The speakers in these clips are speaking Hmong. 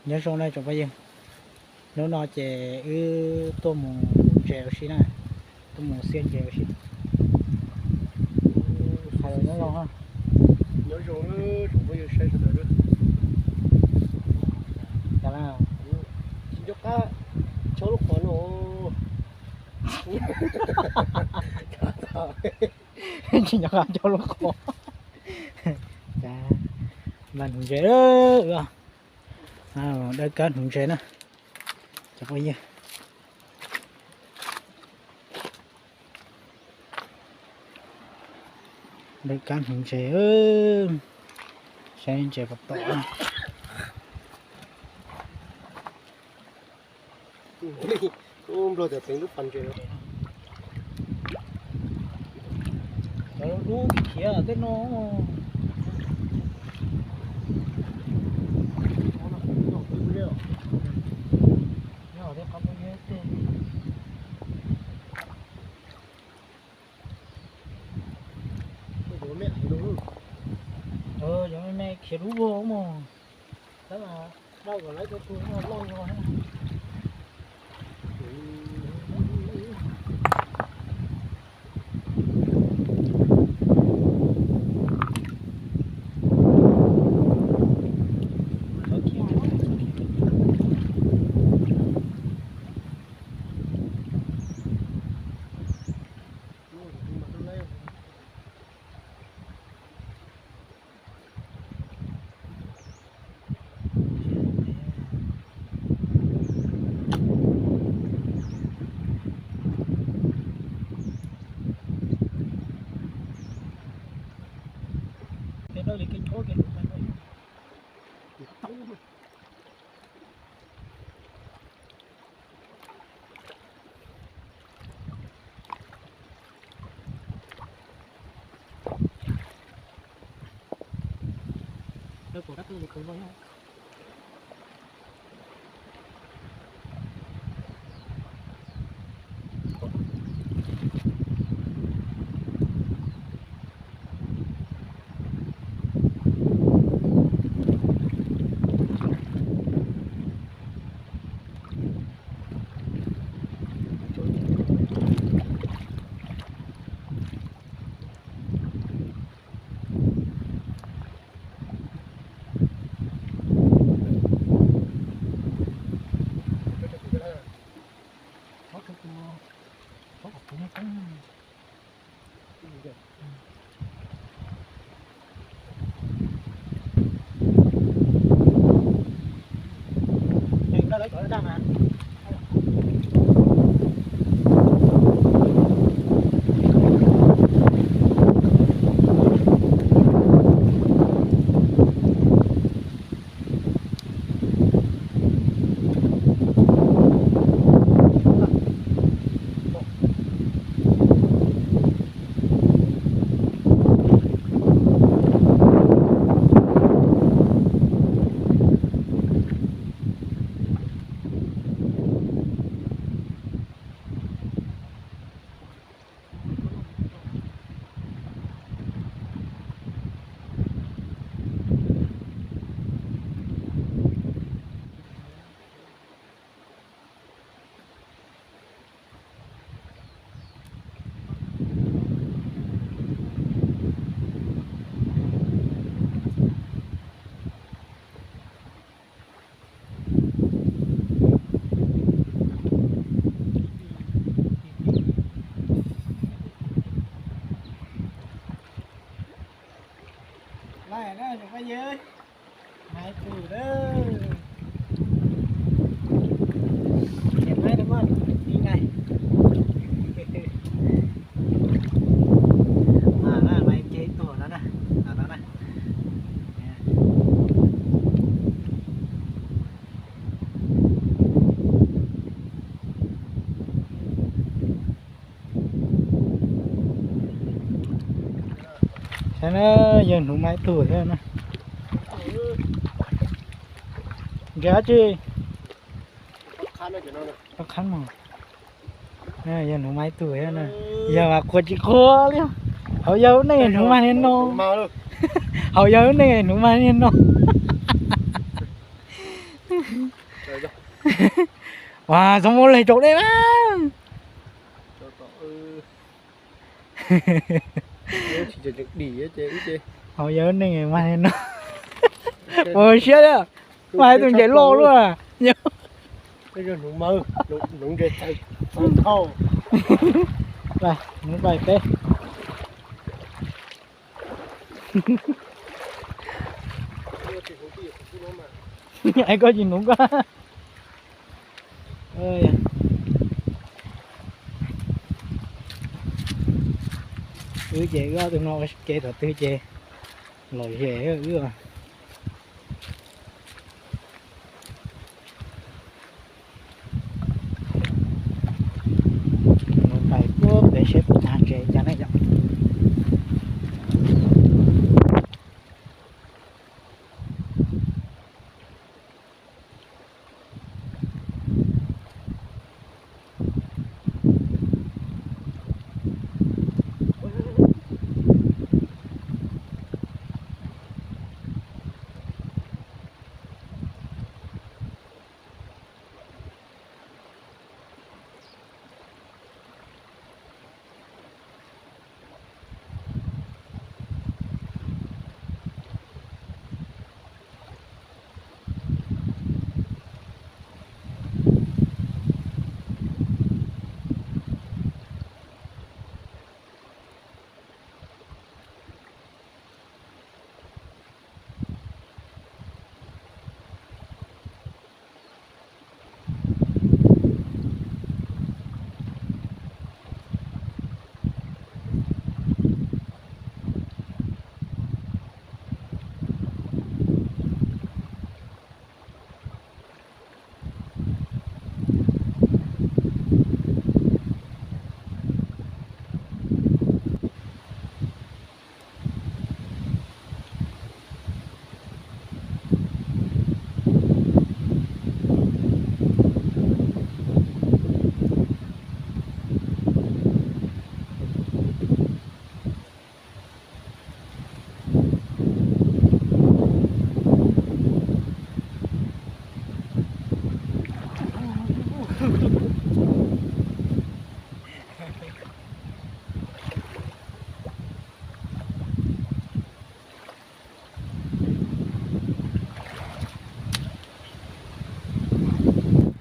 Nyob zoo na tsoom phooj ywg, hnub no ces wb tuaj mus ntses ua si na, tuaj mus xiab ntses ua si. Hais los nyob zoo ha. Nyob zoo tsoom phooj ywg sawv daws. Cas na, tsis nco qab chob lub qhov no. Tsis nco qab chob lub qhov. Cas npaj hnuv ntses, dawb kab hnuv ntses na. Cov phooj ywg, dawb kab hnuv ntses, saib ntses puas tom. Nplog cov teev lub pas ntses. Cov dub khiav tej no. Cov me me khiav dub vog mog. Tab mas daj kom lawv cov tug loj zog. Lawm na, maiv tug na. Ces maiv tug maj, ib nqaij. Mas na, maiv ceg ib tug no na, no na. Saib na, yawg hnuv maiv tug thiab na. Nkag dab tsi? Rov qab mog. Yawg hnuv maiv tug thiab na. Yawg mas qhuas tsis qhuas li. Hauv yawg lub neej hnuv mas niag no. Hauv yawg lub neej hnuv mas niag no. Ua, txhob muab leg rau dej na. Hauv yawg neeg mas no. Ua siab thiab, mas hais tus ntses loj luaj. Hnub pais peb. Es koj tsis hnub koj. Wb ces wb ob tug no ua ke thaum twg ces lom zem wb. Mus pais puag pem seb puas mag ntses cas na yom.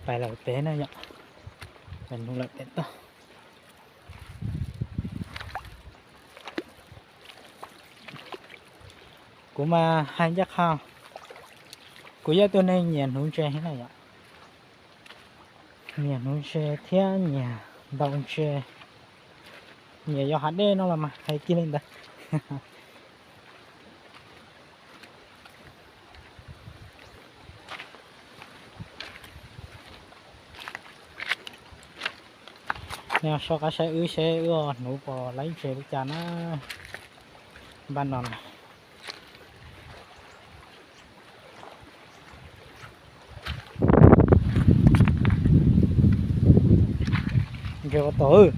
Pais lawm pem na yom, pais hnub lawm pem toj. Kuv mas hais ncaj qha, kuv yog ib tug neeg nyiam hnuv ntses heev na yom. Nyiam hnuv ntses thiab nyiam ntaus ntses, nyiam yos hav dej no los mas hais kiag li ntawd. Nej soj qab saib wb seb wb ua hnuv puas laib ntses li cas na. Npaj no na. Ntses ua tom.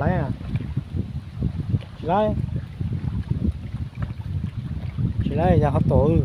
Laib, tsis laib, tsis laib yog ho tom.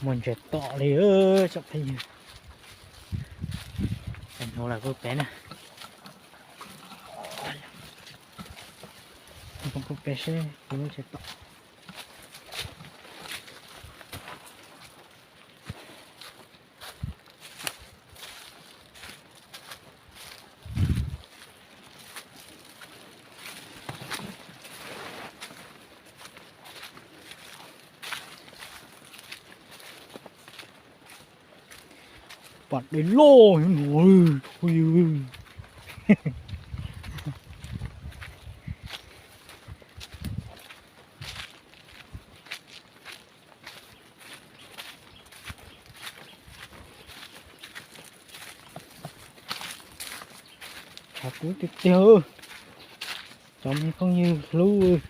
Muaj ntses tom li tsoom phooj ywg. Peb hnub lawm kuj peb na. Kuj peb seb kuj muaj ntses tom. Pom dej loj no. Tshav kub tiag tiag, cov me phooj ywg hlub.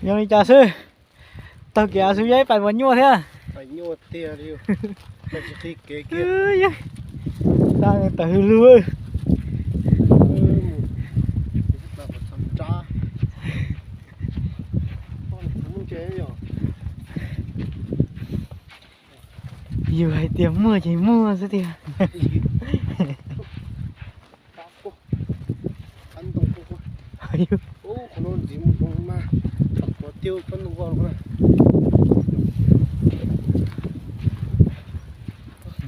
Yog li cas xwb, taug kev xwb yog ib pais puas nyuaj thiab. Tsis qhib kev kiag. Tawm hws lug. Yus hais tias muaj ces muaj xwb tiag.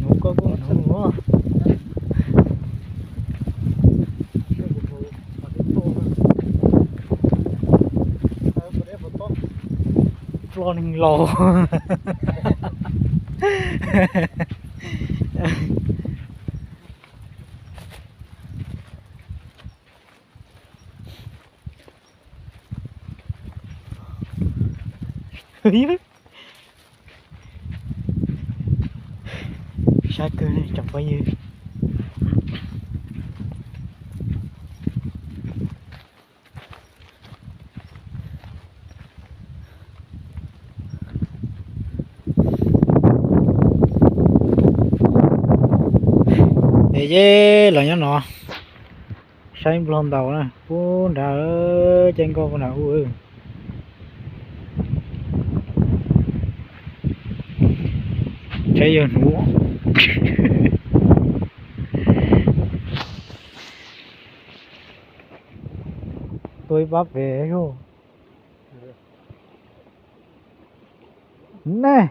Nuv koj kuj nuv. Dloj neeg laus. Sab kawg li tsoom phooj ywg. Es yej los nyob no, saib nplog ntaus na, pub nrad, caij nkoj pub nrad ub. Saib yawg hnuv. Tua ib pab pem yog. Nej,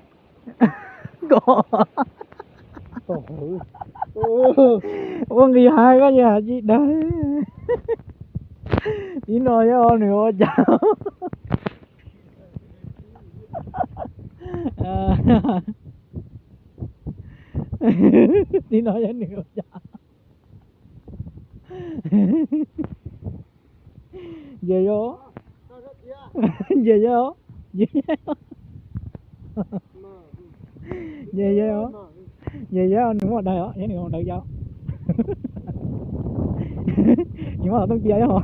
ua nqis hais koj yam tsis dag. Tib no yog nws ua cas? Tib no yog nws ua cas? Nce yog, nce yog, nce yog, nce yog, nce yog nws muaj dawb os, yog nws muaj dawb yog. Nws muaj tooj cia yog.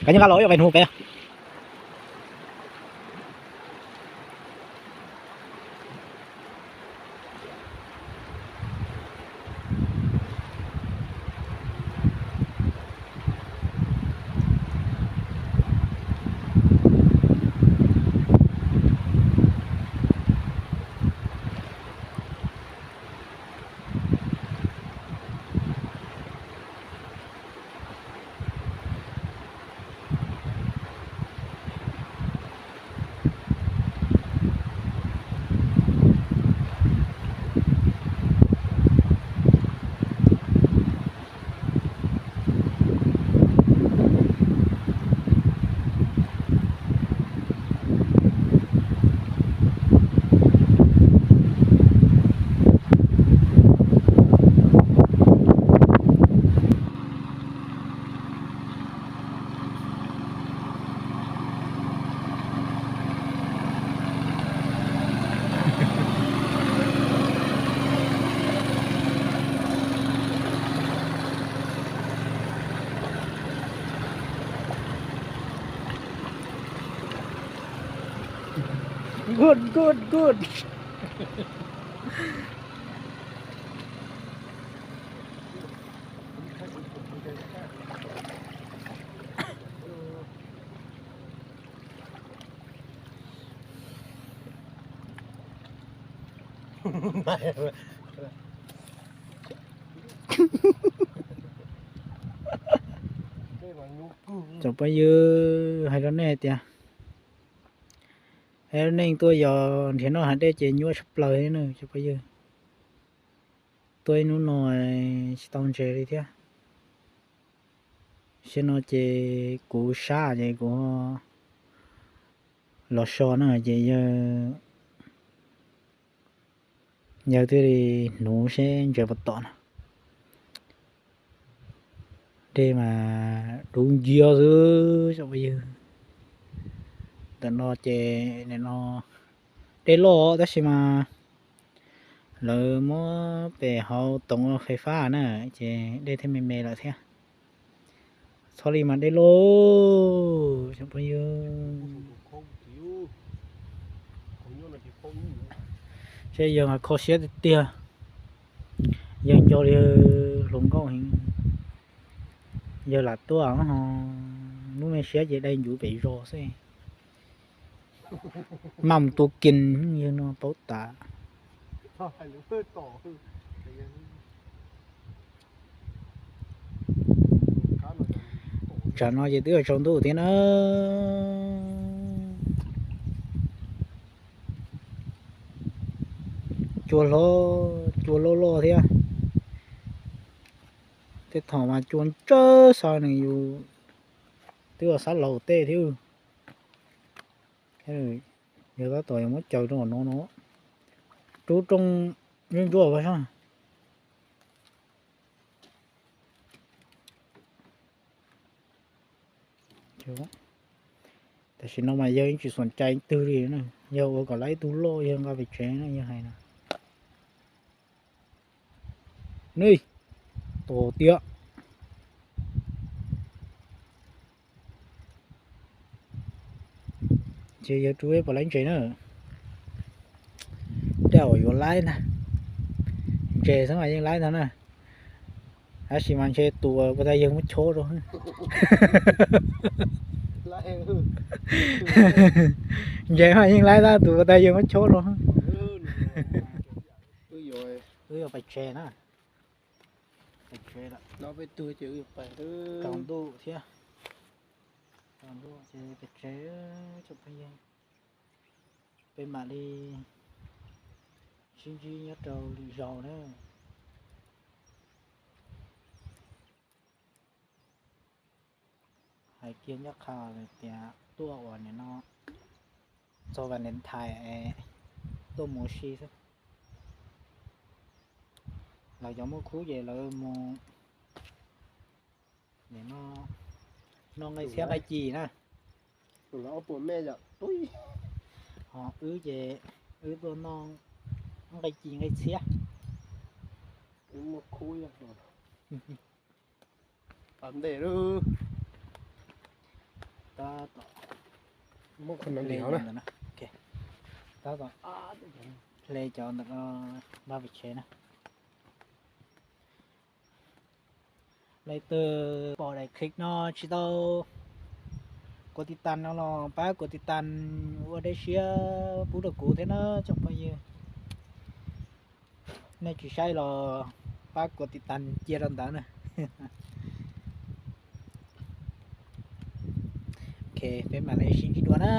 Koj nyob qab los ib pais hnub peb. Good, good, good. Tsoom phooj ywg, hais rau nej tias, hais rau nej tuaj yos nrhiav noj hav dej ces nyuaj tshaj plaws li na tsoom phooj ywg. Tuaj ib hnub no tsis tau ntses li thiab. Sim no ces kuv sab ces kuv los so na ces yawg, yawg thiaj li hnuv seb ntses puas tom no. Dej mas dub nciab xwb tsoom phooj ywg. Ntawm no ces nim no dej loj tab sis mas lawv muab pem hauv toov fais fab na ces dej thiaj me me lawm thiab. Txhob li mas dej loj tsoom phooj ywg. Seb yawg mas kho siab tiag tiag. Yawg nco li hluas nkauj heev. Yawg lam tuaj ho lub me siab ces dai ncuv pem zos xwb. Maj mus tua kiag yawg no paub tas. Tsam no ces twb yuav tsaus ntuj thiab na. Cua hlob, cua loj loj thiab. Tej thaum mas cua ntsawg xwb nws yus twb ua sab laug tej thiab. Yog tab tom yuav muab caws rau no no. Rub rooj ntsuab ntsuab sab. Tam sim no mas yawg yeej tsis xuam cai twg li na, yawg ua kom lawv ib tug loj yawg nqa pes tsev na yawg hais na. Ni, tos tiag. Ces yawg rub peb pom lawv ntses na. Dej uas yuav laib ntag, ntses xwb mas yeej laib ntag na. Tab sis mas ntshe tus uas puas tag yawg muab chob rau. Ntses mas yeej laib ntag, tus puas tag yawg muab chob rau. Wb yuav pais tseg na. Pais tseg lawm. Tsaus ntuj thiab. Tsaus ntuj ces pais tseg tsoom phooj ywg. Peb mam li sib ntsib nyob rau lwm zaus na. Hais kiag nyob qha tias tuaj uas nim no txog Valentine es tuaj mus si xwb. Lawv cov muaj khub ces lawv mus nim no noj nqaij txhiab nqaij ci na. Ho wb ces wb tuaj noj nqaij ci nqaij txhiab. Tab tom hle cov ntawm no, hle cov ntawm no npaj pes tseg na. Leej twg pom daim clip no tsis tau kuv tiv tas no los pab kuv tiv tas ua dej siab pub rau kuv thiab na tsoom phooj ywg. Nej tsis saib los pab kuv tiv tas cia rau ntawd na. Ok, peb mam li sib ntsib dua na.